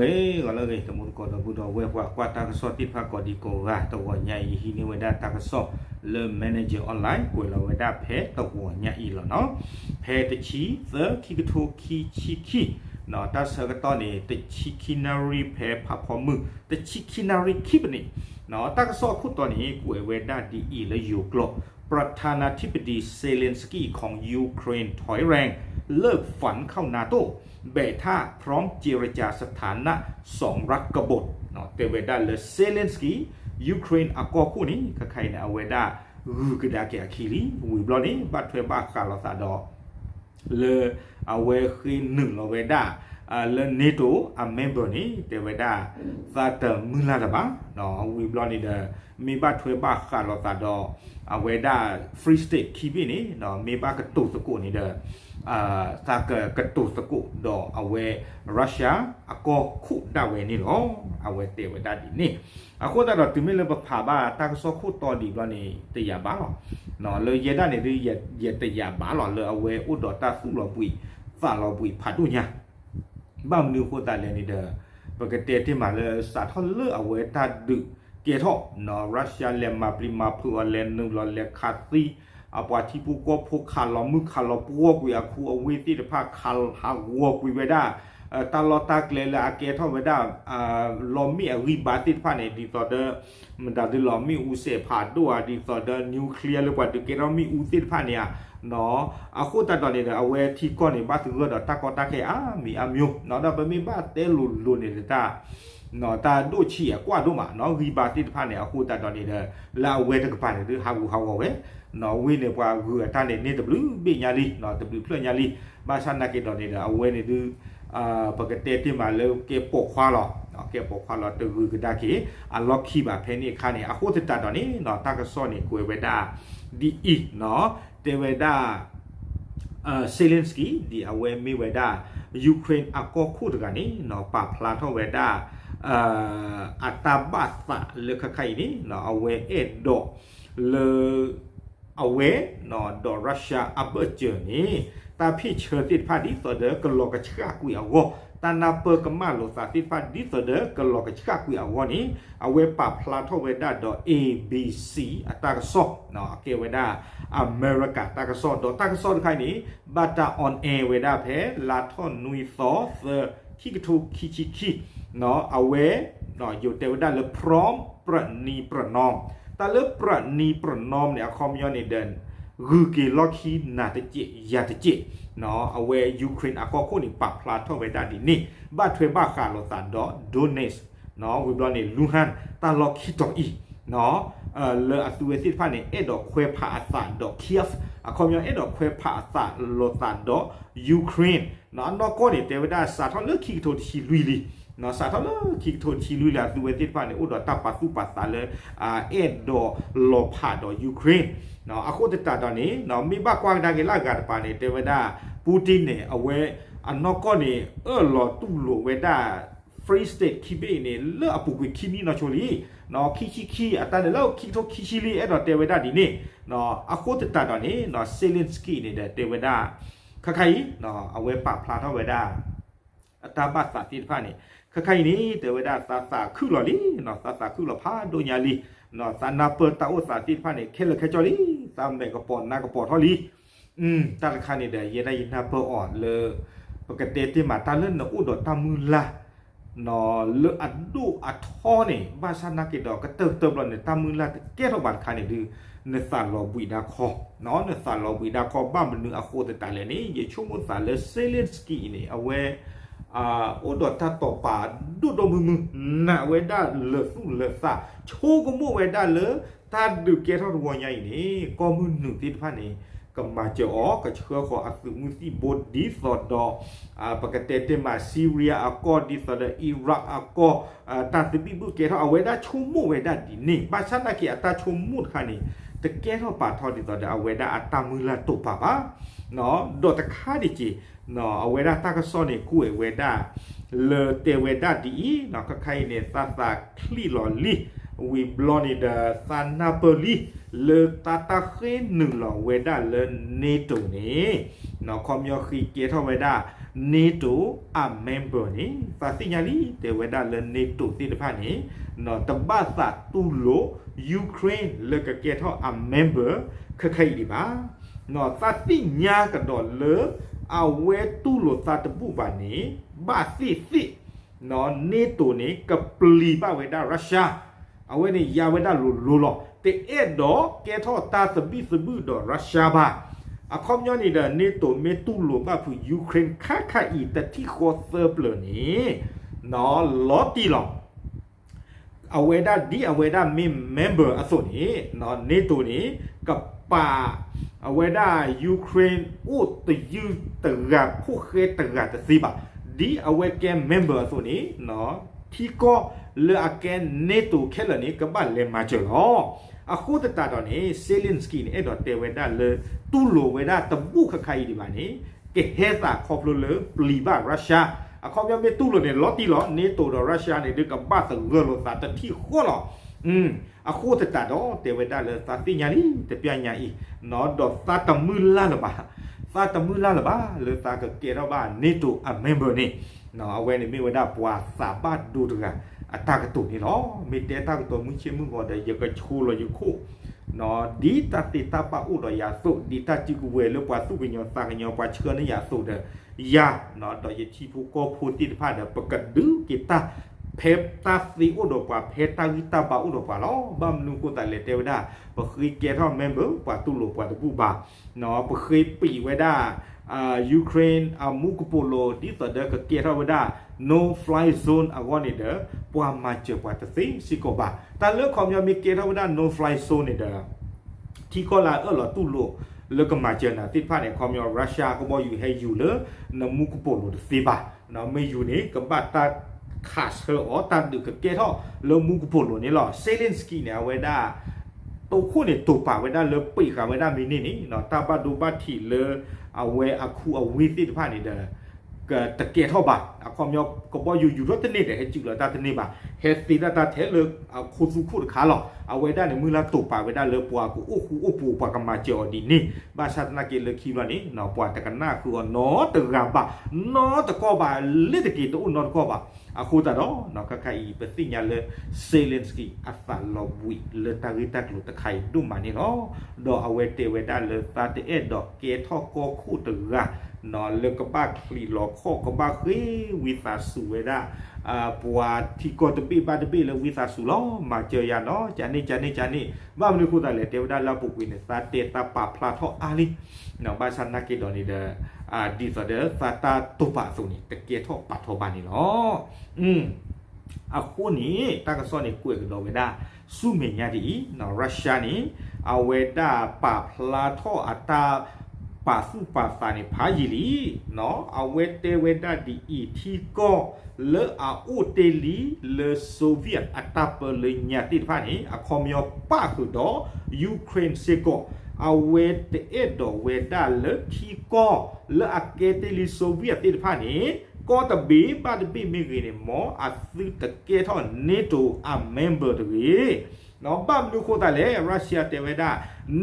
ဂ့ၤဂီၤလၢအဂ့ၤ တမူတကိးဒီပုၢ်ဒီဝဲၢ်ပှၤကွၢ်တၢ်ကစီၣ်သ့ၣ်တဖၣ်ကိးဒံကိးဂၤ တဂီၤညါအံၤ ယဟံးန့ၢ်ဝဲဒၣ်တၢ်ကစီၣ်လၢ Manager Online ကွဲးလီၤဝဲဒၣ်ဖဲတဂီၤညါအံၤလီၤနီၤ. ဖဲတဆံသၢ ခံကထိခံဆံခံ တၢ်ဆၢကတီၢ်န့ၣ် တဆံခံနၣ်ရံၣ် ဖဲဖးဖီမုၢ် တဆံခံနၣ်ရံၣ်ခံပနံး တၢ်ကစီၣ်အခိၣ်တီန့ၣ် ကွဲးဝဲဒၣ်ဒ်အံၤလၢယိၤကျိာ် ประธานาธิบดีเซเลนสกี้ของยูเครนถอยแรง เลิกฝันเข้านาโต้ แบบถ้าพร้อมเจรจาสถานะสองรัฐกบฏ တဲဝဲဒၣ်လၢ Zelensky Ukraine အကီၢ်ခိၣ်န့ၣ် ခဲခါအံၤန့ၣ် အဝဲဒၣ်ဂုၤကဒါက့ၤအခံလံ ဝံၤဘျီန့ၣ် ဘၣ်ထွဲဘၣ်ဃးလိာ်သးဒီး လၢအဝဲဃ့နုာ်လီၤဝဲဒၣ် လၢ NATO အ member န့ၣ် တဲဝဲဒၣ် သးတမုၢ်လၢ်လၢၤဘၣ် ဝံၤဘျီန့ၣ်ဒီး မ့ၢ်ဘၣ်ထွဲဘၣ်ဃးလိာ်သးဒီး အဝဲဒၣ် free state ခံဘ့ၣ်န့ၣ် မ့ၢ်ဘၣ်ကတိၤသကိးန့ၣ်ဒီး သးကကတိၤသကိးဒီးအဝဲ Russia အကီၢ်ခိၣ်ဒၣ်ဝဲန့ၣ်လီၤ. အဝဲတဲဝဲဒၣ်ဒ်န့ၣ် အဃိသတးဒီးတုၤမ့ၢ်လၢပဖးဘၣ်တၢ်ကစီၣ်ခိၣ်တီဒံးဘျီန့ၣ် တယာ်ဘၣ်လီၤ. လၢယဲဒၣ်န့ၣ်ဒုး ယတယာ်ဘၣ်လီၤ လၢအဝဲအိၣ်ဒီးတၢ်သူၣ်လီၤဘှံးသးလီၤဘှံးဖးဒိၣ်ညါ ဘၣ်မနုၤအဃိသတးလဲၣ်န့ၣ်ဒီး ပကတဲတ့ၢ်မးလၢစးထီၣ်လၢအဝဲတၢ်ဒုးကဲထီၣ် Russia လဲၤမၤပျံၤမၤဖုးအီၤ လဲၤနုာ်လီၤလဲၤခးသံ အပှၤထံဖိကီၢ်ဖိ ခးလီၤမုၢ်ခးလီၤပှီၢ်ကွံာ်အခူအဝ့ၢ်သ့ၣ်တဖၣ် ခးဟးဂီၤကွံာ်ဝဲဒၣ် တၢ်လီၢ်တၢ်ကျဲလၢအကဲထီၣ်ဝဲဒၣ် လီၤမ့ၣ်အဂံၢ်ဘါသ့ၣ်တဖၣ်န့ၣ် ဒ်သိးဒီး မတၤဒုးလီၤမ့ၣ်အူစဲးဖးဒိၣ်ဧါ ဒ်သိးဒီး nuclear လၢပှၤဒုးကဲထီၣ်မ့ၣ်အူသ့ၣ်တဖၣ်န့ၣ်ဧါ အဃိသတးဒီးန့ၣ်ဒီး အဝဲထံကီၢ်န့ၣ် ဘၣ်သဂၢၢ်ဒီးတၢ်ကီတၢ်ခဲအါမံၤအါမံၤ ဒီးပမ့ၢ်ဘၣ်တဲလိၤလိၤန့ၣ်ဒီးတၢ် တၢ်ဒိၣ်ဆံးအကွၢ်ဒိၣ်မး ဂံၢ်ဘါသ့ၣ်တဖၣ်န့ၣ် အဃိသတးဒီးန့ၣ်ဒီး လၢအဝဲတကပၤန့ၣ်ဒုး ဟးဂူာ်ဟးဂီၤဝဲ ဝ့ၢ်န့ၣ်ပှၤဂုၤအတၢ်န့ၣ် န့ၢ်တဘျုးဘ့ၣ်ညါလံ တဘျုးဖျၢၣ်ညါလံ ဘၣ်ဆၣ်နာ်က့ၤဒီးန့ၣ်ဒီး အဝဲန့ၣ်ဒုး ပကတဲတ့ၢ်မးလၢကဲပိာ်ခွါလီၤ ကဲပိာ်ခွါလီၤ တဂုၤကဒါက့ၤ အလီၢ်ခံဘၣ်ဖဲန့ၣ်အခါန့ၣ် အဃိသတးဒီးန့ၣ် တၢ်ကစီၣ်န့ၣ်ကွဲးဝဲဒၣ် ဒ်အံၤ တဲဝဲဒၣ် Zelensky ဒ်အဝဲမ့ၢ်ဝဲဒၣ် Ukraine အကီၢ်ခိၣ်တဂၤန့ၣ် ပာ်ဖျါထီၣ်ဝဲဒၣ် အတၢ်ဘၣ်သးလၢခဲခါအံၤန့ၣ် အဝဲအဲၣ်ဒိးလၢ အဝဲ ဒီး Russia အဘၢၣ်စၢၤန့ၣ် တၢ်ဖ့ၣ်ဆၢသ့ၣ်တဖၣ်ဒ်သိးဒီးကလီၤကဆှၣ်ကွံာ်အဂီၢ် တၢ်နၢ်ပၢၢ်ကမၣ်လိာ်သးသ့ၣ်တဖၣ်ဒ်သိးဒီးကလီၤကဆှၣ်ကွံာ်အဂီၢ်န့ၣ် အဝဲပာ်ဖျါထီၣ်ဝဲဒၣ်ဒီး A B C အတၢ်ကစီၣ် အကဲဝဲဒၣ် အမဲရကၤတၢ်ကစီၣ် ဒီးတၢ်ကစီၣ်တခါအံၤန့ၣ် ဘၣ်တၢ် on air ဝဲဒၣ်ဖဲ လါထီၣ်နွံသီသၢ ခံကထိခံဆံခံ အဝဲ ယိၤတဲဝဲဒၣ်လၢ พร้อมประนีประนอม တၢ်လၢ ประนีประนอม န့ၣ် အခီပညီန့ၣ်ဒီး ဂုၤက့ၤလီၢ်ခံနၤတစဲးယၤတစဲး အဝဲ Ukraine အကီၢ်ခိၣ်န့ၣ် ပာ်ဖျါထီၣ်ဝဲဒၣ်ဒ်န့ၣ် ဘၣ်ထွဲဘၣ်ဃးလိာ်သးဒီး Donetsk ဝံၤဘျီန့ၣ် Luhansk တၢ်လီၢ်ခံတီၤအံၤ လၢအသုဝဲသ့ၣ်တဖၣ်န့ၣ် အဲၣ်ဒိးခွဲးဖးအသးဒီး Kyiv အခီပညီ အဲၣ်ဒိးခွဲးဖးအသးလိာ်သးဒီး Ukraine အနီၢ်ကီၢ်န့ၣ် တဲဝဲဒၣ်စးထီၣ်လၢခံကထိတဆံလွံၢ်လံ စးထီၣ်လၢခံကထိတဆံလွံၢ်လံ အသုဝဲသ့ၣ်တဖၣ်န့ၣ် အိၣ်ဒီးတၢ်ပာ်သူၣ်ပာ်သးလၢ အဲၣ်ဒိးလီၤဖးဒီး Ukraine အဃိသတးဒီးန့ၣ် မ့ၢ်ဘၣ်ကွၢ်ကဒါက့ၤလၢအဂၤတပၤန့ၣ် တဲဝဲဒၣ် Putin န့ၣ် အဝဲအနီၢ်ကီၢ်န့ၣ် အၢၣ်လီၤတူၢ်လိာ်ဝဲဒၣ် free state ခံဘ့ၣ်အံၤန့ၣ် လၢအပူၤကွံာ်ခံနံၣ်နီၢ်ဆိလံ ခံဆံခံ အတၢ်န့ၣ်လၢခံကထိခံဆံလံ အဲၣ်ဒိးတဲဝဲဒၣ်ဒ်န့ၣ် အဃိသတးဒီးန့ၣ် Zelensky န့ၣ်ဒီးတဲဝဲဒၣ် ခဲခါအံၤ အဝဲပာ်ဖျါထီၣ်ဝဲဒၣ် အတၢ်ဘၣ်သးသ့ၣ်တဖၣ်န့ၣ် ခဲခါအံၤန့ၣ် တဲဝဲဒၣ်သးသးခုလီၤလံ သးသးခုလီၤဖးဒိၣ်ညါလံ သးနၢ်ပၢၢ်တၢ်အိၣ်သးသ့ၣ်တဖၣ်န့ၣ် ခဲလၢာ်ခဲဆ့လံ သးမဲာ်ကပီၤနါကပီၤထီၣ်လံ တၢ်တခါန့ၣ်ဒီး ယဲဒၣ်ယနၢ်ပၢၢ်အီၤလၢ ပကတဲတ့ၢ်မးတၢ်လၢနအိၣ်ဒီးတၢ်မုၢ်လၢ် လၢအဒိၣ်အထီန့ၣ် ဘၣ်ဆၣ်နာ်က့ၤဒီးကတၢၢ်ကတၢၢ်ဘျီန့ၣ် တၢ်မုၢ်လၢ်တကဲထီၣ်ဘၣ်တခါန့ၣ်ဒုး နသးလီၤဘှံးဒါခီ နသးလီၤဘှံးဒါခီ ဘၣ်မနုၤအဃိသတးလဲၣ်န့ၣ် ယဆိကမိၣ်သးလၢ Zelensky အံၤန့ၣ် အဝဲ အိၣ်ဒီးတၢ်တိာ်ပာ်ဒိၣ်ဒိၣ်မုၢ်မုၢ် နာ်ဝဲဒၣ်လၢာ်သူၣ်လၢာ်သး ဆိကမိၣ်ဝဲဒၣ်လၢ တၢ်ဒုးကဲထီၣ်တဝီညါအံၤန့ၣ် ကီၢ်မုၢ်နုာ်သ့ၣ်တဖၣ်န့ၣ် ကမၤစၢၤအီၤ ကဆှၢဃီၤအသုးမုၢ်သံၣ်ဘိဒ်သိးဒီး ပကတဲတ့ၢ်မး Syria အကီၢ် ဒ်သိးဒီး Iraq အကီၢ် တၢ်သဘံၣ်ဘုၣ်ကဲထီၣ် အဝဲဒၣ်ဆိကမိၣ်ဝဲဒၣ်ဒ်န့ၣ် ဘၣ်ဆၣ်နာ်က့ၤအတၢ်ဆိကမိၣ်တခါန့ၣ် တကဲထီၣ်ပာ်ထီၣ်ဒ်သိးဒီး အဝဲဒၣ်အတၢ်မုၢ်လၢ်တိာ်ပာ်ဘၣ် ဒီးတခါဒံးက့ၤ အဝဲဒၣ်တၢ်ကစီၣ်န့ၣ် ကွဲးဝဲဒၣ် လၢတဲဝဲဒၣ်ဒ်အံၤ ခဲခါအံၤန့ၣ် သးသးချံၣ်လီၤလံ ဝံၤဘျီန့ၣ်ဒီး သးနၢ်ပၢၢ်လံ လၢတၢ်တၢ်ဃ့နုာ်လီၤဝဲဒၣ်လၢ NATO န့ၣ် ခီပညီဃ့ကဲထီၣ်ဝဲဒၣ် NATO အ member န့ၣ် သးသ့ၣ်ညါလံ တဲဝဲဒၣ်လၢ NATO သ့ၣ်တဖၣ်န့ၣ် တဘၣ်သးတူၢ်လိာ် Ukraine လၢကကဲထီၣ်အ member ခဲခါအံၤဒံးဘၣ်. သးသ့ၣ်ညါကဒီးလၢ အဝဲတူၢ်လိာ်သးတဘူၣ်ဘၣ်န့ၣ် ဘၣ်သ့ၣ်သ့ၣ် NATO န့ၣ် ကပျံၤဘၣ်ဝဲဒၣ် Russia အဝဲန့ၣ်ယါဝဲဒၣ်လိၤလိၤလီၤ. တအဲၣ်ဒိးကဲထီၣ်တၢ်သဘံၣ်သဘုၣ်ဒီး Russia ဘၣ်. အခီပညီန့ၣ်ဒီး NATO မ့ၢ်တူၢ်လိာ်ဘၣ်ဖုး Ukraine ခါခါအံၤ တထံၣ်ဃီသၢပျၢၤန့ၣ် လီၤတံၢ်လီၤ. အဝဲဒၣ်ဒ်အဝဲဒၣ်မ့ၢ် member အသိးန့ၣ် NATO န့ၣ် ကပာ် အဝဲဒၣ် Ukraine အိၣ်တယုၢ်တဂၤ ဖိၣ်ဃဲတဂၤတသ့ဘၣ်. ဒ်အဝဲကဲ member အသိးန့ၣ် ထံကီၢ်လၢအကဲ NATO ခဲလၢာ်န့ၣ် ကဘၣ်လဲၤမၤစၢၤလီၤ. အဃိသတးဒီးန့ၣ် Zelensky န့ၣ် အဲၣ်ဒိးတဲဝဲဒၣ်လၢ တူၢ်လိာ်ဝဲဒၣ်တဘူၣ်ခါခါအံၤဒံးဘၣ်န့ၣ် ကဟဲသးခီဖျိလၢပျံၤဘၣ် Russia. အခီပညီမ့ၢ်တူၢ်လိာ်န့ၣ် လီၤတံၢ်လီၤ. NATO ဒီး Russia န့ၣ် ဒုးကဘၣ်သဂၢၢ်လိာ်သးတထံၣ်ဃီလီၤ. အဃိသတးဒီး တဲဝဲဒၣ်လၢသးသ့ၣ်ညါလံ တပျၢ်ညါအံၤ ဒီးသးတမုၢ်လၢ်လၢၤဘၣ်, သးတမုၢ်လၢ်လၢၤဘၣ် လၢသးကကဲထီၣ်ဘၣ် NATO အ member န့ၣ် အဝဲန့ၣ်မ့ၢ်ဝဲဒၣ်ပှၤသးဘၣ်ဒိတဂၤ အတၢ်ကတိၤန့ၣ်လီၤ. မ့ၢ်တဲတၢ်ကတိၤမုၢ်ဆ့ၣ်မုၢ်ဂီၤဒီး ယကဆိလီၤယခိၣ် ဒ်တၢ်သ့တၢ်ဘၣ်အိၣ်ဒီးယၤအသိး, ဒ်တၢ်စုကဝဲၤလၢပှၤသူၣ်ကညီၤသးကညီၤ ပှၤဆှၢန့ၢ်ယၤအသိးဒီး ယၤ ဒီးယထံဖိကီၢ်ဖိသ့ၣ်တဖၣ်ဒီး ပကဒုးက့ၤတၢ် ဖဲတၢ်သ့အိၣ်ဒီးပှၤ ဖဲတၢ်ဂံၢ်တၢ်ဘါအိၣ်ဒီးပှၤလီၤ. ဘၣ်မနုၤအဃိသတးလဲၣ် တဲဝဲဒၣ် ပဃ့ကဲထီၣ် member ပှၤတူၢ်လိာ်ပှၤတဘူၣ်ဘၣ်, ပဃ့ပံးဝဲဒၣ် Ukraine အမူကပိာ်လိၤ ဒ်သိးဒီးကကဲထီၣ်ဝဲဒၣ် no fly zone အဂီၢ်န့ၣ်ဒီး ပှၤမၤစၢၤပှၤတသ့စ့ၢ်ကီးဘၣ်. တၢ်လၢအခီပညီမ့ၢ်ကဲထီၣ်ဝဲဒၣ် no fly zone န့ၣ်ဒီး ထံကီၢ်လၢအအၢၣ်လီၤတူၢ်လိာ်လၢကမၤစၢၤနၤသ့ၣ်တဖၣ်န့ၣ် အခီပညီ Russia ကဘီယူၤဟဲယူၤလၢနမူကပိာ်လိၤတသ့ဘၣ်. မ့ၢ်ယူၤန့ၣ် ကဘၣ်တၢ်ခးဆၢအီၤ တၢ်ဒုးကကဲထီၣ်လၢမူကပိာ်လိၤန့ၣ်လီၤ. Zelensky န့ၣ် အဝဲဒၣ် တိခိၣ်န့ၣ် တိာ်ပာ်ဝဲဒၣ်လၢပံးဃာ်ဝဲဒၣ်မ့ၢ်န့ၢ်န့ၣ် တၢ်ဘၣ်ဒိဘၣ်ထံးလၢ အဝဲအခူအဝ့ၢ်သ့ၣ်တဖၣ်န့ၣ်ဒီး ကတကဲထီၣ်ဘၣ်. အခီပညီ ကဘီယူၤယူၤထီၣ်တန့ၢ်ဒီး ဟဲစုးလီၤတၢ်တန့ၢ်ဘၣ်, ဟဲသ့တၢ်တၢ်ထဲလၢအခိသူခိၣ်တခါလီၤ. အဝဲဒၣ်န့ၣ် မုၢ်လၢ်တိာ်ပာ်ဝဲဒၣ်လၢပှၤကအိၣ်ဃူအိၣ်ဖိး ပှၤကမၤစၢၤအီၤဒ်န့ၣ်, ဘၣ်ဆၣ်သနာ်က့လၢခံဘျီန့ၣ် ပှၤတကနၣ်ဃုာ်အီၤနီတဂၤဘၣ်, နီတကီၢ်ဘၣ်, လ့တက့ၤတအိၣ်နီတကီၢ်ဘၣ်. အဃိသတးဒီး ခါခါအံၤ ပသ့ၣ်ညါလၢ Zelensky အသးလီၤဘှံးလၢတၢ်ဂ့ၢ်တၢ်ကျိၤတခါအံၤဒိၣ်မးန့ၣ်လီၤ. ဒီးအဝဲတဲဝဲဒၣ်လၢသးတအဲၣ်ဒိးကဲထီၣ်ကီၢ်ခိၣ်တဂၤ လၢကဘၣ်ချံးလီၤခီၣ် ကဘၣ်ဃ့ဝံသးစူၤဝဲဒၣ် ပှၤထံကီၢ်တဘ့ၣ်ဘၣ်တဘ့ၣ်လၢဝံသးစူၤလီၤ. မၤစၢၤယၤနီၤ, ကန့ၣ် ကန့ၣ် ကန့ၣ်. ဘၣ်မနုၤအဃိသတးလဲၣ် တဲဝဲဒၣ်လၢအပူၤကွံာ်န့ၣ် သးတဲသးပာ်ဖျါထီၣ်အါလံ. ဘၣ်ဆၣ်သနာ်က့ဒီးန့ၣ်ဒီး ဒ်သိးဒီးသးတၢ်တိာ်ပာ်အသိးန့ၣ် တကဲထီၣ်ပာ်ထီၣ်ဘၣ်န့ၣ်လီၤ. အဃိန့ၣ် တၢ်ကစီၣ်န့ၣ် ကွဲးကဒီးဝဲဒၣ် ဆူမဲာ်ညါဒ်အံၤ, Russia န့ၣ် အဝဲဒၣ်ပာ်ဖျါထီၣ်အတၢ်ပာ်သူၣ်ပာ်သးန့ၣ် ဖးယံာ်လံ. အဝဲတဲဝဲဒၣ်ဒ်အံၤ, ထံကီၢ်လၢအအိၣ်တ့ၢ်လံလၢ Soviet အတၢ်ပၢလၢညါသ့ၣ်တဖၣ်န့ၣ် အခီပညီပၣ်ဃုာ်ဒီး Ukraine စ့ၢ်ကီး, အဝဲတအဲၣ်ဒိးဝဲဒၣ်လၢထံကီၢ်လၢအကဲတ့ၢ်လံ Soviet သ့ၣ်တဖၣ်န့ၣ် ကီၢ်တဘ့ၣ်ဘၣ်တဘ့ၣ်မ့ၢ်ဂ့ၤန့ၣ် မ်အသုတကဲထီၣ် NATO အ member တဂ့ၤ. ဘၣ်မနုၤအဃိသတးလဲၣ် Russia တဲဝဲဒၣ်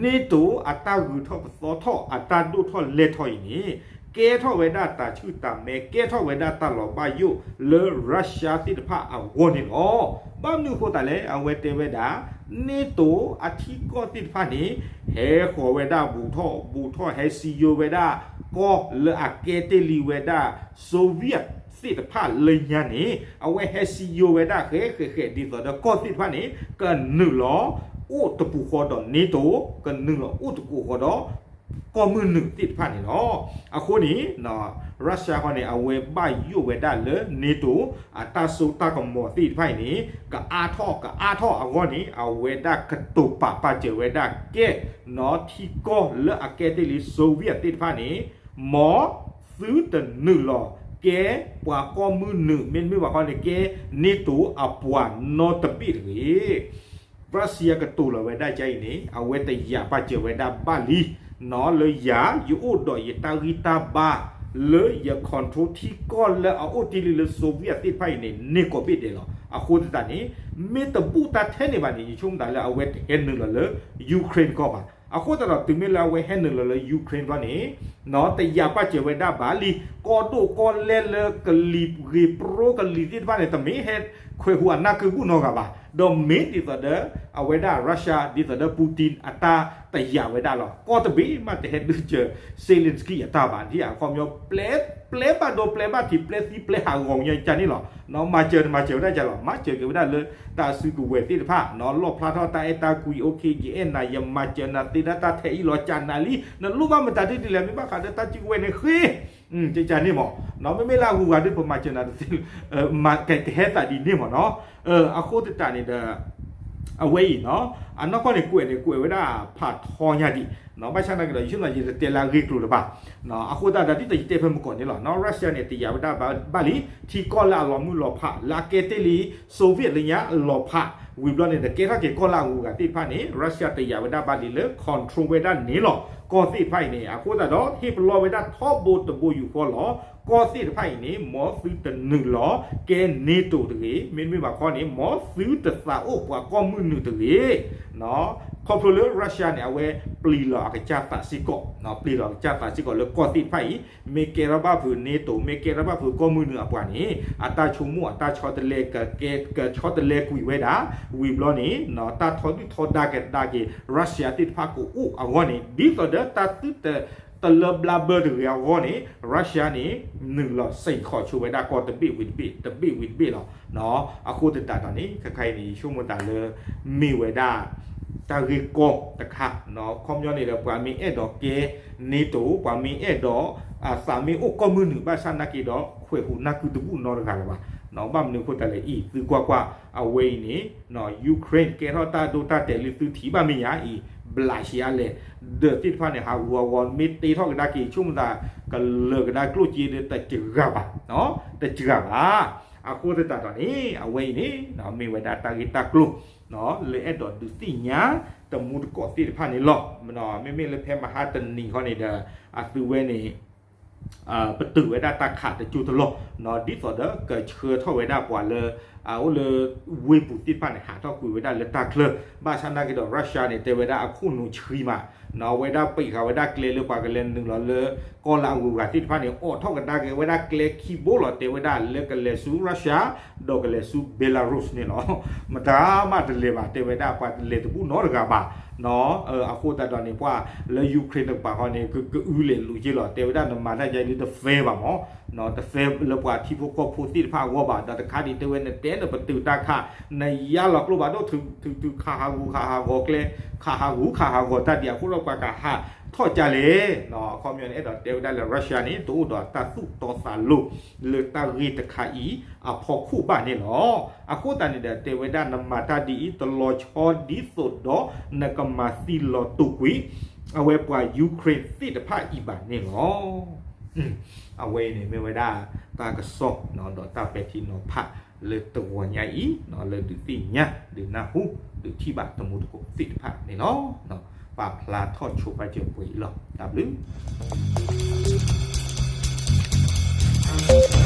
NATO အတၢ်ဂုၤထီၣ်ပသီထီၣ် အတၢ်ဒိၣ်ထီၣ်လဲၢ်ထီၣ်အံၤန့ၣ် ကဲထီၣ်ဝဲဒၣ်တၢ်ဆူၣ်တၢ်မဲ ကဲထီၣ်ဝဲဒၣ်တၢ်လီၤဘၣ်ယိၣ်လၢ Russia သ့ၣ်တဖၣ်အဂီၢ်န့ၣ်လီၤ. ဘၣ်မနုၤအဃိသတးလဲၣ် အဝဲတဲဝဲဒၣ် NATO အထံကီၢ်သ့ၣ်တဖၣ်န့ၣ် ဟဲဃီၤဝဲဒၣ်ဘူးထီၣ်ဘူးထီၣ် ဟဲစံယိၤဝဲဒၣ် ကီၢ်လၢအကဲတ့ၢ်လံဝဲဒၣ် Soviet သ့ၣ်တဖၣ်လၢညါန့ၣ် အဝဲဟဲစံယိၤဝဲဒၣ်ဃဲးဃဲးဃဲး ဒ်သိးဒီးကီၢ်သ့ၣ်တဖၣ်န့ၣ် ကနုာ်လီၤအိၣ်တပူၤဃီဒီး NATO, ကနုာ်လီၤအိၣ်တပူၤဃီဒီး ကီၢ်မုၢ်နုာ်သ့ၣ်တဖၣ်န့ၣ်လီၤ. အဃိန့ၣ် Russia ဃီန့ၣ် အဝဲဘၣ်ယိၣ်ဝဲဒၣ်လၢ NATO အတၢ်စိတၢ်ကမီၤသ့ၣ်တဖၣ်အံၤန့ၣ် ကအါထီၣ်ကအါထီၣ်အဂီၢ်န့ၣ် အဝဲဒၣ်ကတိၤပာ်ပာ်စၢၤဝဲဒၣ်ကဲ ထံကီၢ်လၢအကဲတ့ၢ်လံ Soviet သ့ၣ်တဖၣ်န့ၣ် မ်သုတနုာ်လီၤကဲပှၤကီၢ်မုၢ်နုာ် မ့တမ့ၢ်ဘၣ်ဃီန့ၣ် ကဲ NATO အပှၤနီတဘ့ၣ်တဂ့ၤ. Russia ကတိၤလီၤဝဲဒၣ်ဒ်အံၤန့ၣ် အဝဲတယာ်ပာ်စၢၤဝဲဒၣ်ဘၣ်လံ လၢယၤ ယအိၣ်ဒီးယတၢ်ဂံၢ်တၢ်ဘါ လၢယ control ထံကီၢ်လၢအအိၣ်တ့ၢ်လံလၢ Soviet သ့ၣ်တဖၣ်အံၤန့ၣ် န့ၢ်ကိးဘ့ၣ်ဒဲးလီၤ. အဃိသတးန့ၣ် မ့ၢ်တဘူၣ်တၢ်ထဲန့ၣ်ဘၣ်န့ၣ် ယဆိကမိၣ်သးလၢအဝဲတဟဲနုာ်လီၤလၢ Ukraine ကီၢ်ဘၣ်. အဃိသတးဒီးတုၤမ့ၢ်လၢအဝဲဟဲနုာ်လီၤလၢ Ukraine ဘျီန့ၣ် တယာ်ဘၣ်စၢၤဝဲဒၣ်ဘၣ်လံ, ကီၢ်ဒိၣ်ကီၢ်လဲၢ်လၢကလံၤဂ့ၤပြိကလံၤသ့ၣ်တဖၣ်န့ၣ် တမ့ၢ်ဟဲခွဲးဟူးအနၢ်ကုဘူးနီတဂၤဘၣ်, ဒီးမ့ၢ်ဒ်သိးဒီး အဝဲဒၣ် Russia ဒ်သိးဒီး Putin အတၢ်တယာ်ဝဲဒၣ်လီၤ. ကီၢ်တဘ့ၣ်မးတဟဲဒုးစၢၤ Zelensky အတၢ်ဘၣ်, ဒ်အခီပညီ ပျဲ ပျဲဘၣ်ဒိပျဲဘၣ်ထံး ပျဲသံပျဲဟးဂီၤညါကန့ၣ်လီၤ. မၤစၢၤတမၤစၢၤဝဲဒၣ်ကလီၤ, မၤစၢၤက့ၤဝဲဒၣ်လၢတၢ်စုကဝဲၤသ့ၣ်တဖၣ်, လီၣ်ဖျါထီၣ်တၢ်အဲၣ်တၢ်ကွံ, အိၣ်ခ့ ယအဲၣ်နၤ ယမၤစၢၤနၤသ့ဒၣ်တၢ်ထဲအံၤလီၤ, ကနၤလံ, နလိၣ်ဘၣ်မတၤဒ်လဲၣ်, မ့ၢ်ဘၣ်ဃးဒီးတၢ်စုကဝဲၤန့ၣ်ဃ့ ကန့ၣ်မး, မ့မ့ၢ်လၢအဂုၤအဂၤဒ်ပမၤစၢၤနၤတသ့, ကဟဲသးဒ်န့ၣ်မးနီၤ. အဃိသတးန့ၣ်ဒီး အဝဲအံၤနီၤ အနီၢ်ကီၢ်န့ၣ် ကွဲးန့ၣ် ကွဲးဝဲဒၣ်ဖးထီညါဒံး, ဘၣ်ဆၣ်နာ်က့ဒီး ယဆိကမိၣ်ယတတဲလၢအဂ့ၢ်ကျိၤလၢၤဘၣ်. အဃိသတးဒီး ဒ်သိးယတဲဖဲမုၢ်ကီၢ်န့ၣ်လီၤ, Russia န့ၣ် တယာ်ဝဲဒၣ်ဘၣ်လံ ထံကီၢ်လၢအလီၤမုၢ်လီၤဖး လၢအကဲတ့ၢ်လံ Soviet လၢညါအလီၤဖး, ဝံၤဘျီန့ၣ်ဒီး ကဲထီၣ်က့ၤကီၢ်လၢအဂုၤအဂၤသ့ၣ်တဖၣ်န့ၣ် Russia တယာ်ဝဲဒၣ်ဘၣ်လံလၢ control ဝဲဒၣ်န့ၣ်လီၤ. ကီၢ်သ့ၣ်တဖၣ်အံၤန့ၣ် အဃိသတးဒီး ဟ့ၣ်ပလီၢ်ဝဲဒၣ်ထီဘိတဘိယူၢ်ဃီလီၤ. ကီၢ်သ့ၣ်တဖၣ်အံၤန့ၣ် မ်သုတနုာ်လီၤကဲ NATO တဂ့ၤ, မ့တမ့ၢ်ဘၣ်ခီန့ၣ် မ်သုတသးအိၣ်ပှၤကီၢ်မုၢ်နုာ်တဂ့ၤ. ခီဖျိလၢ Russia န့ၣ် အဝဲပျံၤလီၤအကစၢ်သးစ့ၢ်ကီး, ပျံၤလီၤအကစၢ်သးစ့ၢ်ကီးလၢကီၢ်သ့ၣ်တဖၣ်အံၤ, မ့ၢ်ကဲထီၣ်ဘၣ်ဖုး NATO, မ့ၢ်ကဲထီၣ်ဘၣ်ဖုးကီၢ်မုၢ်နုာ်အပှၤန့ၣ် အတၢ်ဆိကမိၣ်အတၢ်ဆီတလဲ ကဆီတလဲကွံာ်ဝဲဒၣ်, ဝံၤဘျီန့ၣ် တၢ်ထီဒုၣ်ထီဒါကဒါက့ၤ Russia သ့ၣ်တဖၣ်ကအိၣ်အဂီၢ်န့ၣ် ဒ်သိးဒီးတၢ်သုတ တလၢဘျါဘၢတဂ့ၤအဂီၢ်န့ၣ် Russia န့ၣ် နုာ်လီၤစ့ၢ်ကီးဆိဝဲဒၣ်ကီၢ်တဘ့ၣ်ဝံၤတဘ့ၣ် တဘ့ၣ်ဝံၤတဘ့ၣ်လီၤ. အဃိသတးဒီးန့ၣ် ခဲခါအံၤန့ၣ် ယဆိကမိၣ်သးလၢ မ့ၢ်ဝဲဒၣ် တၢ်ဂ့ၢ်ကီတခါ, ခီပညီန့ၣ်ဒီး ပှၤမ့ၢ်အဲၣ်ဒိးကဲ NATO, ပှၤမ့ၢ်အဲၣ်ဒိး သးမ့ၢ်အိၣ်ကီၢ်မုၢ်နုာ်ဘၣ်ဆၣ်နာ်က့ဒီး ခွဲးဟူးနၢ်ကုတဘူၣ်နီတဂၤလၢၤဘၣ်. ဘၣ်မနုၤအဃိသတးလဲၣ်အံၤ သုကွၢ်ကွၢ် အဝဲအံၤန့ၣ် Ukraine ကဲထီၣ်တၢ်ဒိတၢ်တဲာ်လၢသုထံၣ်ဘၣ်မ့ၢ်ယၤအံၤ ဘျးရှဲအါလဲၣ်, ဒီးသ့ၣ်တဖၣ်န့ၣ် ဟးဂူာ်ဟးဂီၤ မ့ၢ်တ့ထီၣ်ကဒါက့ၤ ဆိကမိၣ်သး ကလၢာ်ကဒါကျိၣ်စ့ဒီးတစှၤဘၣ်, တစှၤဘၣ်. အဃိသတးဒီးန့ၣ် အဝဲအံၤန့ၣ် မ့ၢ်ဝဲဒၣ်တၢ်ဂ့ၢ်တၢ်ကျိၤ လၢအဲၣ်ဒိးဒုးသ့ၣ်ညါ တမူတကိးသ့ၣ်တဖၣ်န့ၣ်လီၤ. မ့မ့ၢ်လၢဖဲမဟါတနံၤဃီန့ၣ်ဒီး အသုဝဲန့ၣ် ပတုာ်ဝဲဒၣ်တၢ်ခးတကၠိတလီၢ်, ဒ်သိးဒီးကဆှၢထီၣ်ဝဲဒၣ်ပှၤလၢ အအိၣ်လၢ ဝ့ၢ်ပူၤသ့ၣ်တဖၣ်န့ၣ် ဟးထီၣ်ကွံာ်ဝဲဒၣ်လၢတၢ်ချၢ, ဘၣ်ဆၣ်နာ်က့ဒီး Russia န့ၣ် တဲဝဲဒၣ်အခိၣ်နူာ်ဆှံမး, အဝဲဒၣ်ပံးဃာ်ဝဲဒၣ်ကျဲလၢပှၤကလဲၤနုာ်လီၤလၢ ကီၢ်လၢအဂုၤအဂၤသ့ၣ်တဖၣ်န့ၣ် အိးထီၣ်ကဒါက့ၤဝဲဒၣ်ကျဲခံဘိလီၤ, တဲဝဲဒၣ်လၢကလဲၤဆူ Russia ဒီးကလဲၤဆူ Belarus န့ၣ်လီၤ. မတၤမးတလဲၤဘၣ်, တဲဝဲဒၣ်ပှၤတလဲၤတဘူၣ်နီတဂၤဘၣ်. အဃိသတးဒီးန့ၣ် ပှၤလၢ Ukraine တကပၤဃီန့ၣ် ကအုလဲၤလူၤက့လီၤ, တဲဝဲဒၣ်နမၤတၢ်ယါဒ်တ fair ဘၣ်မး, တ fair လၢပှၤထံဖိကီၢ်ဖိသ့ၣ်တဖၣ်အဂီၢ်ဘၣ်, ဒီးတခါဒ်တဲဝဲနတဲနပတုာ်တၢ်ခး နယါလီၤကျိဖးဒိၣ် ထုးထုးခးဟးဂူာ်ခးဟးဂီၤကျဲ, ခးဟးဂူာ်ခးဟးဂီၤတၢ်ဒ်အဃိဒီးပှၤကဟးထီၣ်ကလဲၣ်. အခီပညီန့ၣ် အဲၣ်ဒိးတဲဝဲဒၣ်လၢ Russia န့ၣ် တအိၣ်ဒီးတၢ်သူၣ်တီသးလိ လၢတၢ်ဂ့ၢ်တခါအံၤအဖီခိၣ်ဘၣ်န့ၣ်လီၤ. အဃိသတးန့ၣ်ဒီး တဲဝဲဒၣ်နမၤတၢ်ဒ်အံၤ တလီၤဆီဒ်သိးဒီးနကမၤသံလီၤတိာ်ကွံာ် အဝဲပှၤ Ukraine သ့ၣ်တဖၣ်အံၤဘၣ်န့ၣ်လီၤ. အဝဲအံၤန့ၣ်မ့ၢ်ဝဲဒၣ် တၢ်ကစီၣ် ဒီးတၢ်ပဲာ်ထံနီၤဖးလၢတဂီၤညါအံၤ လၢဒုးသ့ၣ်ညါ ဒုးနၢ်ဟူ ဒုးထံၣ်ဘၣ်တမူတကိးသ့ၣ်တဖၣ်န့ၣ်လီၤ. ပာ်ဖျါထီၣ်ဆိပာ်စၢၤပှဲၤအံၤလီၤ. တၢ်ဘျုး